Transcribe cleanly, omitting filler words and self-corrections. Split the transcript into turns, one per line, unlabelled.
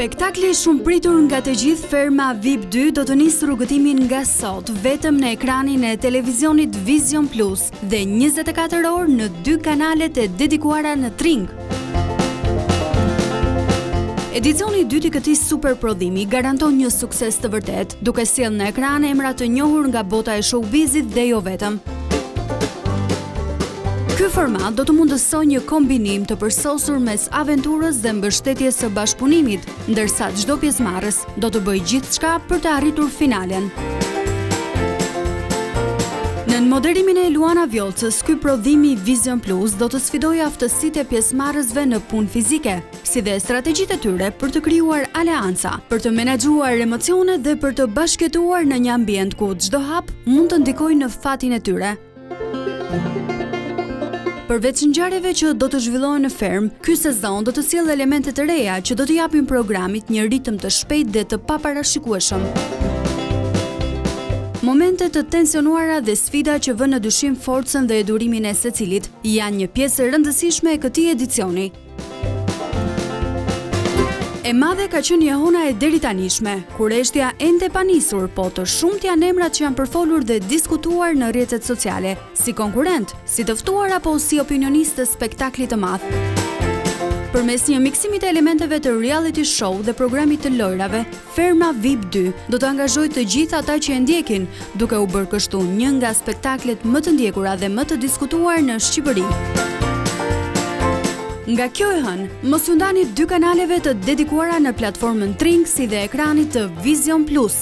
Spektakli i shumëpritur nga të gjithë Ferma VIP 2 do të nisë rrugëtimin nga sot, vetëm në ekranin e televizionit Vision Plus dhe 24 orë në dy kanalet e dedikuara në Tring. Edicioni i dytë i këtij super prodhimi garanton një sukses të vërtetë, duke sjellë në ekran emra të njohur nga bota e showbizit dhe jo vetëm. Ky format do të mundësojë një kombinim të përsosur mes aventurës dhe mbështetjes së bashkëpunimit, ndërsa çdo pjesëmarrës do të bëjë gjithçka për të arritur finalen. Nën moderimin e Luana Vjollcës, ky prodhim i Vision Plus do të sfidojë aftësitë e pjesëmarrësve në punë fizike, si dhe strategjitë e tyre për të krijuar aleanca, për të menaxhuar emocionet dhe për të bashkëjetuar në një ambient ku çdo hap mund të ndikojë në fatin e tyre. Përveç ngjarjeve që do të zhvillohen në fermë, ky sezon do të sjellë elemente të reja që do t'i japin programit një ritëm të shpejtë dhe të paparashikueshëm. Momente të tensionuara dhe sfida që vënë në dyshim forcën dhe durimin e secilit janë një pjesë e rëndësishme e këtij edicioni. E madhe ka qenë jehona e deritanishme, kureshtja ende pa nisur, po të shumtë janë emrat që janë përfolur dhe diskutuar në rrjetet sociale, si konkurrentë, si të ftuar apo si opinionistë të spektaklit të madh. Përmes një miksimi të elementeve të reality show dhe programit të lojrave, Ferma VIP 2 do të angazhojë të gjithë ata që e ndjekin, duke u bërë kështu një nga spektaklet më të ndjekura dhe më të diskutuar në Shqipëri. Nga kjo e hënë, mos iu ndani dy kanaleve të dedikuara në platformën Tring si dhe ekranit të Vision Plus.